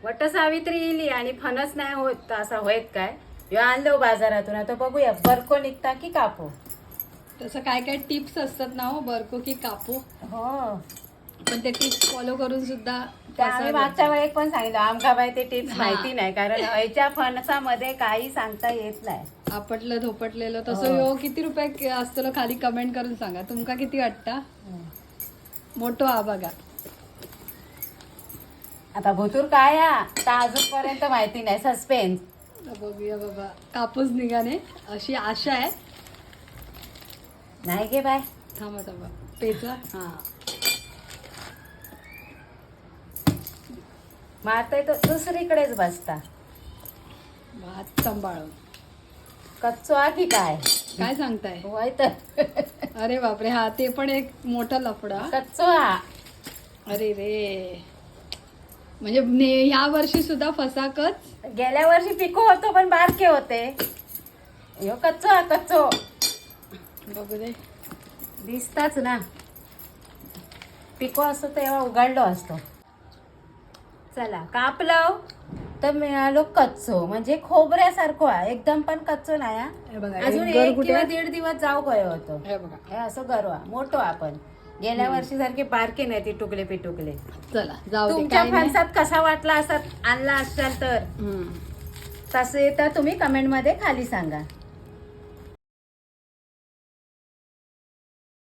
वट सावित्री इली आणि फणस नाही होत तर असा होयत काय? ह्यो आणलो बाजारातून, आता बघूया बरको निघता की कापू. तसं काय काय टिप्स असतात ना हो, बरको की कापू. हो. पण ते टिप्स फॉलो करून सुद्धा त्या आम्ही फसायला. मागच्या वेळी पण सांगितलं, आमका बाई ते टिप्स हा. माहिती नाही, कारण हयच्या फणसामध्ये काही सांगता येत नाही. आपटलं धोपटलेलं तसं. हो. यो किती रुपये असतो खाली कमेंट करून सांगा, तुमका किती वाटता? मोठो हा बघा. आता भुतूर काय हा तर अजूनपर्यंत माहिती नाही, सस्पेन्स. आता बघूया बाबा, कापूस निघाने अशी आशा आहे. नाही गे बाय. थांबा थांबा, पेचा हा. मारताय तर दुसरीकडेच बसता. भात सांभाळून. कच्चो हा की काय? काय सांगताय? होय तर. अरे बापरे, हा ते पण एक मोठा लफडा. कच्चो हा. अरे रे, म्हणजे ह्या वर्षी सुद्धा फसाकच. गेल्या वर्षी पिको होतो पण बारके होते. ह्यो कच्चो हा, कच्चो. बघू दे. दिसताच ना. पिको असतो तेव्हा उघडलो असतो. चला, कापलं तर मिळालो कच्चो, म्हणजे खोबऱ्यासारखो आहे एकदम, पण कच्चो नाही हा. हे बघा, अजून एक गर एक कुठे किंवा आहे? दीड दिवस जाऊ गयो होतो. हे बघा. हे असं गरवा मोठो. आपण गेल्या वर्षी सारखे बारके नाही ती टुकले पिटुकले. चला जाऊ दे, तुमच्या काय नाही. फणसात कसा वाटला असा आणला असाल तर हम्म. तसे तर तुम्ही कमेंट मध्ये खाली सांगा.